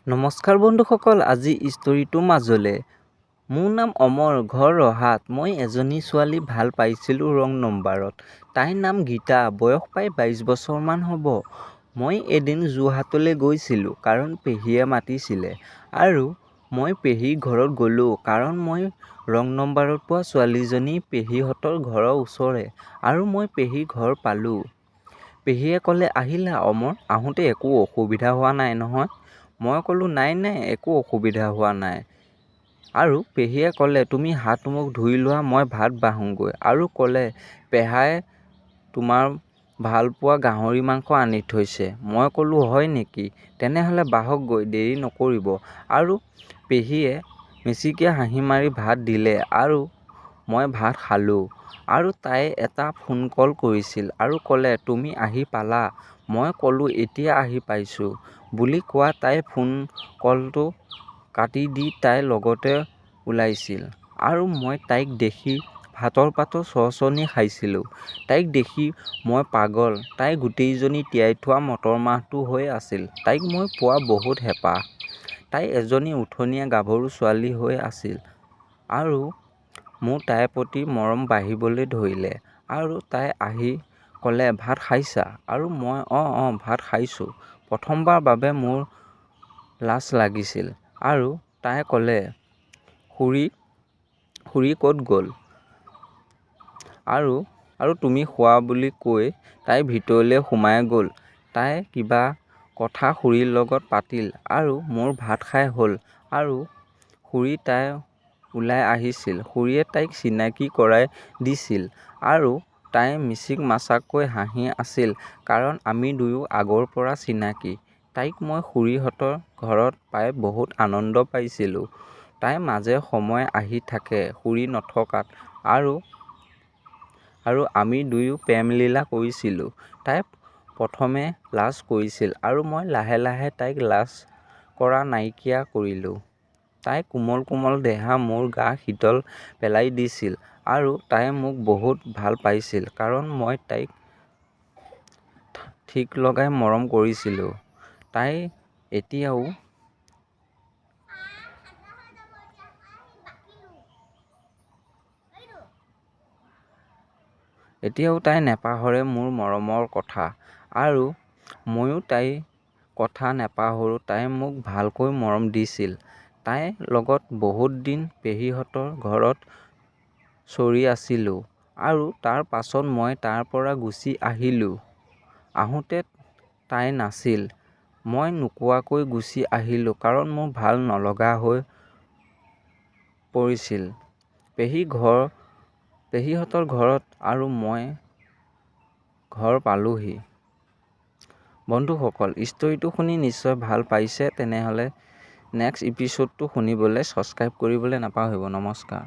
নমস্কাৰ বন্ধুসকল, আজি ষ্টৰিটো মাজলে। মোৰ নাম অমৰ, ঘৰ ৰহাত। মই এজনী ছোৱালী ভাল পাইছিলোঁ ৰং নম্বৰত। তাইৰ নাম গীতা, বয়স প্ৰায় 22 বছৰমান হ'ব। মই এদিন যোৰহাটলৈ গৈছিলোঁ, কাৰণ পেহীয়ে মাতিছিলে। আৰু মই পেহীৰ ঘৰত গ'লোঁ, কাৰণ মই ৰং নম্বৰত পোৱা ছোৱালীজনী পেহীহঁতৰ ঘৰৰ ওচৰৰে। আৰু মই পেহীৰ ঘৰ পালোঁ। পেহীয়ে ক'লে, আহিলা অমৰ, আহোঁতে একো অসুবিধা হোৱা নাই নহয়? মই ক'লোঁ, নাই নাই, একো অসুবিধা হোৱা নাই। আৰু পেহীয়ে ক'লে, তুমি হাত মুখ ধুই লোৱা, মই ভাত বাঢ়োঁগৈ। আৰু ক'লে, পেহাই তোমাৰ ভালপোৱা গাহৰি মাংস আনি থৈছে। মই ক'লোঁ, হয় নেকি, তেনেহ'লে বাঢ়কগৈ, দেৰি নকৰিব। আৰু পেহীয়ে মিচিকীয়া হাঁহি মাৰি ভাত দিলে আৰু মই ভাত খালোঁ। আৰু তাই এটা ফোন কল কৰিছিল আৰু ক'লে, তুমি আহি পালা? মই ক'লোঁ, এতিয়া আহি পাইছোঁ বুলি কোৱাত তাই ফোন কলটো কাটি দি তাই লগতে ওলাইছিল। আৰু মই তাইক দেখি ভাতৰ পাতত চৰচৰণি খাইছিলোঁ। তাইক দেখি মই পাগল, তাই গোটেইজনী তিয়াই থোৱা মটৰমাহটো হৈ আছিল। তাইক মই পোৱা বহুত হেঁপাহ। তাই এজনী উঠনীয়া গাভৰু ছোৱালী হৈ আছিল আৰু মোৰ তাইৰ প্ৰতি মৰম বাঢ়িবলৈ ধৰিলে। আৰু তাই আহি ক'লে, ভাত খাইছা? আৰু মই, অঁ অঁ, ভাত খাইছোঁ। প্ৰথমবাৰৰ বাবে মোৰ লাজ লাগিছিল। আৰু তাই ক'লে, খুৰী খুৰী ক'ত গ'ল? আৰু আৰু তুমি খোৱা বুলি কৈ তাই ভিতৰলৈ সোমাই গ'ল। তাই কিবা কথা খুৰীৰ লগত পাতিল আৰু মোৰ ভাত খাই হ'ল। আৰু খুৰী তাই ওলাই আহিছিল। খুৰীয়ে তাইক চিনাকি কৰাই দিছিল আৰু তাই মিচিক মাচাককৈ হাঁহি আছিল, কাৰণ আমি দুয়ো আগৰ পৰা চিনাকি। তাইক মই খুৰীহঁতৰ ঘৰত পাই বহুত আনন্দ পাইছিলোঁ। তাই মাজে সময়ে আহি থাকে খুৰী নথকাত আৰু আৰু আমি দুয়ো প্ৰেমলীলা কৰিছিলোঁ। তাই প্ৰথমে লাজ কৰিছিল আৰু মই লাহে লাহে তাইক লাজ কৰা নাইকিয়া কৰিলোঁ। তাইৰ কোমল কোমল দেহা মোৰ গা শীতল পেলাই দিছিল। আৰু তাই মোক বহুত ভাল পাইছিল, কাৰণ মই তাইক ঠিক লগাই মৰম কৰিছিলোঁ। তাই এতিয়াও এতিয়াও তাই নেপাহৰে মোৰ মৰমৰ কথা। আৰু ময়ো তাইৰ কথা নেপাহৰোঁ। তাই মোক ভালকৈ মৰম দিছিল। তাইৰ লগত বহুত দিন পেহীহঁতৰ ঘৰত চৰি আছিলোঁ। আৰু তাৰ পাছত মই তাৰ পৰা গুচি আহিলোঁ। আহোঁতে তাই নাছিল। মই নোকোৱাকৈ গুচি আহিলোঁ, কাৰণ মোৰ ভাল নলগা হৈ পৰিছিল পেহী ঘৰ পেহীহঁতৰ ঘৰত। আৰু মই ঘৰ পালোহি। বন্ধুসকল, ষ্টৰিটো শুনি নিশ্চয় ভাল পাইছে। তেনেহ'লে নেক্সট এপিছ'ডটো শুনিবলৈ ছাবস্ক্ৰাইব কৰিবলৈ নাপাহৰিব। নমস্কাৰ।